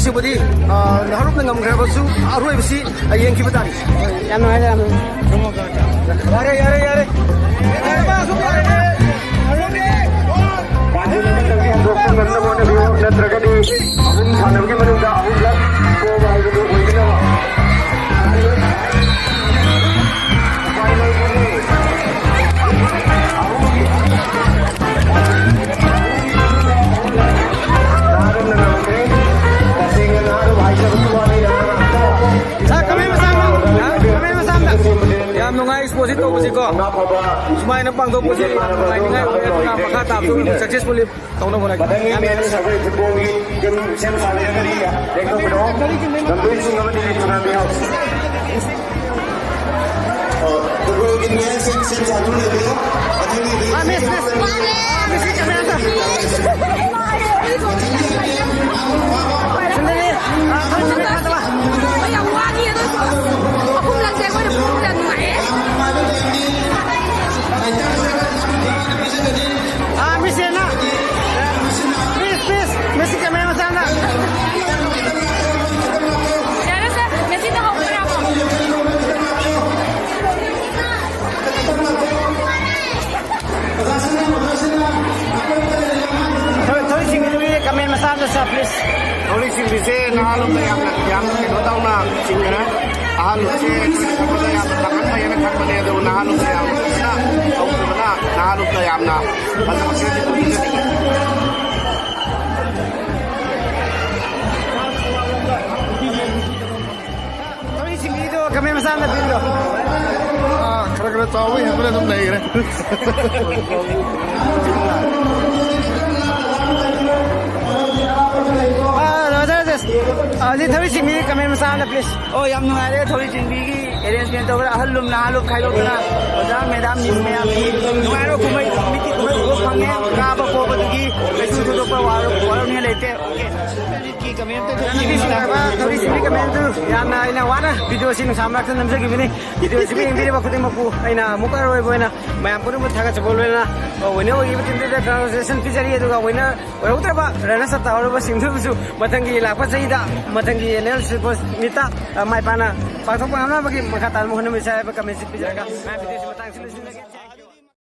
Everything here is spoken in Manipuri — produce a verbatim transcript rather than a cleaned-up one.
ꯑꯗꯨꯕꯨꯗꯤ, ꯑ, ꯅꯍꯥꯔꯣꯞꯅ ꯉꯝꯈ꯭ꯔꯕꯁꯨ ꯑꯔꯣꯏꯕꯁꯤ, ꯑ, ꯌꯦꯡꯈꯤꯕ ꯇꯥꯔꯤ꯫ ꯌꯥꯝ ꯅꯨꯡꯉꯥꯏꯖꯔꯦ, ꯌꯥꯝ ꯅꯨꯡꯉꯥꯏꯖꯔꯦ꯫ ꯌꯥꯔꯦ, ꯌꯥꯔꯦ, ꯌꯥꯔꯦ꯫ ꯄꯥꯟꯖꯤꯜ ꯑꯃꯇꯪꯗꯤ ꯍꯟꯗꯣꯛꯄ ꯉꯝꯅꯕ ꯍꯣꯠꯅꯕꯤꯌꯨ, ꯅꯠꯇ꯭ꯔꯒꯗꯤ ꯑꯍꯨꯝ ꯁꯥꯟꯅꯕꯒꯤ ꯃꯅꯨꯡꯗ ꯑꯍꯨꯝꯂꯛ ꯄꯣꯕ ꯍꯥꯏꯕꯗꯨ ꯑꯣꯏꯒꯅꯤ꯫ ꯌꯥꯝ ꯅꯨꯡꯉꯥꯏ ꯏꯁꯄꯣꯔꯠꯁꯤ ꯇꯧꯕꯁꯤꯀꯣ꯫ ꯁꯨꯃꯥꯏꯅ ꯄꯥꯡꯊꯣꯛꯄꯁꯤ ꯌꯥꯝ ꯅꯨꯡꯉꯥꯏꯅꯤꯡꯉꯥꯏ ꯑꯣꯏ꯫ ꯑꯗꯨꯅ ꯃꯈꯥ ꯇꯥꯕꯁꯨ ꯁꯛꯁꯦꯁꯐꯨꯜꯂꯤ ꯇꯧꯅꯕ ꯍꯣꯠꯅꯒꯦ꯫ ꯃꯊꯪꯒꯤ ꯃꯦꯠꯁ ꯑꯩꯈꯣꯏ ꯐꯨꯠꯕꯣꯜꯒꯤ ꯇꯤꯝ ꯁꯦꯝ ꯁꯥꯕꯤꯔꯒꯗꯤ ꯂꯦꯡꯊꯣꯛꯄꯤꯔꯛꯑꯣ꯫ ꯂꯝꯕꯣꯏꯁꯤꯡ ꯑꯃꯗꯤ ꯇꯨꯅꯥꯃꯤ ꯍꯥꯎꯁ꯫ ꯐꯨꯠꯕꯣꯜꯒꯤ ꯃꯦꯠꯁ ꯁꯦꯝ ꯁꯥꯗꯨꯅ ꯂꯩꯕꯤꯔꯣ꯫ ꯃꯊꯪꯒꯤ ꯃꯦꯠꯁ ꯑꯥ, ꯃꯤꯁ, ꯃꯤꯁ꯫ ꯑꯥ, ꯃꯤꯁ, ꯀꯦꯃꯦꯔꯥꯗ꯫ ꯁꯤꯟꯗꯔꯤ꯫ ꯑꯥ, ꯑꯩꯈꯣꯏ ꯆꯠꯃꯤꯟꯅꯗꯕ꯫ ꯍꯣꯏ, ꯌꯥꯝ ꯋꯥꯈꯤ ꯑꯗꯣ ꯑꯍꯨꯝꯂꯛꯁꯦ ꯑꯩꯈꯣꯏꯅ ꯐꯨꯕꯗ ꯅꯨꯡꯉꯥꯏꯌꯦ꯫ ꯑꯥ, ꯃꯤꯁ ꯍꯦꯟꯅ꯫ ꯃꯤꯁ, ꯃꯤꯁ, ꯃꯤꯁꯀꯤ ꯀꯦꯃꯦꯔꯥ ꯃꯆꯥ ꯑꯃꯅ꯫ ꯌꯥꯔꯦ ꯁꯦ, ꯃꯦꯁꯤꯗ ꯍꯧꯕ ꯌꯥꯕ꯭ꯔꯣ? ꯊꯣꯏ-, ꯊꯣꯏꯁꯤꯡꯒꯤꯗꯨꯒꯤ ꯀꯃꯦꯟ ꯃꯆꯥ ꯑꯃ ꯆꯠꯁꯦ, please꯫ ꯊꯣꯏꯁꯤꯡꯒꯤꯁꯦ ꯅꯍꯥꯔꯣꯜꯗ ꯌꯥꯝꯅ, ꯌꯥꯝꯅ ꯀꯩꯅꯣ ꯇꯧꯅ ꯆꯤꯡꯈ꯭ꯔꯦ꯫ ꯑꯍꯜꯁꯦ ꯈꯟꯕꯗ ꯌꯥꯝꯅ ꯐꯒꯠꯄ ꯍꯥꯏꯅ ꯈꯟꯕꯅꯦ, ꯑꯗꯨꯕꯨ ꯅꯍꯥꯔꯣꯜꯁꯦ ꯌꯥꯝꯅ ꯐꯖꯅ ꯇꯧꯈꯤꯕꯅ ꯅꯍꯥꯔꯣꯜꯗ ꯌꯥꯝꯅ ꯐꯖꯕ ꯊꯧꯔꯤ ꯁꯤꯡꯕꯤꯗꯣ ꯀꯃꯦꯟ ꯃꯆꯥ ꯑꯃ ꯄꯤꯕꯤꯔꯣ꯫ ꯑꯥ, ꯈꯔ ꯈꯔ ꯆꯥꯎꯕ ꯍꯦꯟꯕꯅ ꯑꯗꯨꯝ ꯂꯩꯈ꯭ꯔꯦ꯫ ꯑꯥ, ꯔꯣꯖꯔ ꯔꯣꯖꯔ꯫ ꯑꯥ, ꯁꯤ ꯊꯧꯔꯤ ꯁꯤꯡꯕꯤꯒꯤ ꯀꯃꯦꯟ ꯃꯆꯥ ꯑꯃ, please꯫ ꯑꯣ, ꯌꯥꯝ ꯅꯨꯡꯉꯥꯏꯔꯦ꯫ ꯊꯧꯔꯤ ꯆꯤꯡꯕꯤꯒꯤ ꯑꯦꯔꯦꯟꯖꯃꯦꯟ ꯇꯧꯕꯗ ꯑꯍꯜ ꯂꯨꯝ ꯅꯍꯥ ꯂꯨꯝ ꯈꯥꯏꯗꯣꯛꯇꯅ ꯑꯣꯖꯥ ꯃꯦꯗꯥꯝ ꯃꯤꯁ ꯃꯌꯥꯝꯒꯤ ꯅꯨꯡꯉꯥꯏꯔꯕ ꯀꯨꯝꯍꯩ, ꯃꯤꯠꯀꯤ ꯀꯨꯝꯍꯩ ꯎꯕ ꯐꯪꯉꯦ꯫ ꯀꯥꯕ ꯈꯣꯠꯄꯗꯨꯒꯤ ꯀꯩꯁꯨ ꯊꯣꯏꯗꯣꯛꯄ ꯋꯥꯔ-, ꯋꯥꯔꯧꯅꯤꯡꯉꯥꯏ ꯂꯩꯇꯦ꯫ ꯑꯣꯀꯦ꯫ ꯊꯧꯔꯤ ꯁꯤꯡꯕꯤꯒꯤ ꯀꯃꯦꯟ ꯑꯗꯨ ꯌꯥꯝꯅ ꯑꯩꯅ ꯋꯥꯅ ꯚꯤꯗꯤꯑꯣꯁꯤ ꯅꯨꯡꯁꯥ ꯃꯔꯛꯇ ꯅꯝꯖꯈꯤꯕꯅꯤ꯫ ꯚꯤꯗꯤꯑꯣꯁꯤꯕꯨ ꯌꯦꯡꯕꯤꯔꯤꯕ ꯈꯨꯗꯤꯡꯃꯛꯄꯨ ꯑꯩꯅ ꯑꯃꯨꯛꯀ ꯑꯔꯣꯏꯕ ꯑꯣꯏꯅ ꯃꯌꯥꯝ ꯄꯨꯝꯅꯃꯛ ꯊꯥꯒꯠꯆꯕ ꯂꯣꯏꯅꯅ ꯋꯤꯅꯔ ꯑꯣꯏꯈꯤꯕ ꯇꯤꯝꯗꯨꯗ ꯀꯪꯒ꯭ꯔꯦꯆꯨꯂꯦꯁꯟ ꯄꯤꯖꯔꯤ꯫ ꯑꯗꯨꯒ ꯋꯤꯅꯔ ꯑꯣꯏꯍꯧꯗ꯭ꯔꯕ, ꯔꯅꯔꯁ ꯑꯞ ꯇꯥꯍꯧꯔꯕꯁꯤꯡꯗꯨꯕꯨꯁꯨ ꯃꯊꯪꯒꯤ ꯂꯥꯛꯄ ꯆꯍꯤꯗ, ꯃꯊꯪꯒꯤ ꯑꯦꯅꯨꯋꯦꯜ ꯁ꯭ꯄꯣꯔꯠꯁ ꯃꯤꯠꯇ ꯃꯥꯏ ꯄꯥꯛꯅ ꯄꯥꯡꯊꯣꯛꯄ ꯉꯝꯅꯕꯒꯤ ꯃꯈꯥ ꯇꯥꯅ ꯍꯣꯠꯅꯃꯤꯟꯅꯁꯤ ꯍꯥꯏꯕ ꯀꯃꯦꯟꯁꯤ ꯄꯤꯖꯔꯒ ꯃꯌꯥꯝ ꯚꯤꯗꯤꯑꯣꯁꯤ ꯃꯇꯥꯡꯁꯤ ꯂꯣꯏꯁꯤꯟꯖꯒꯦ꯫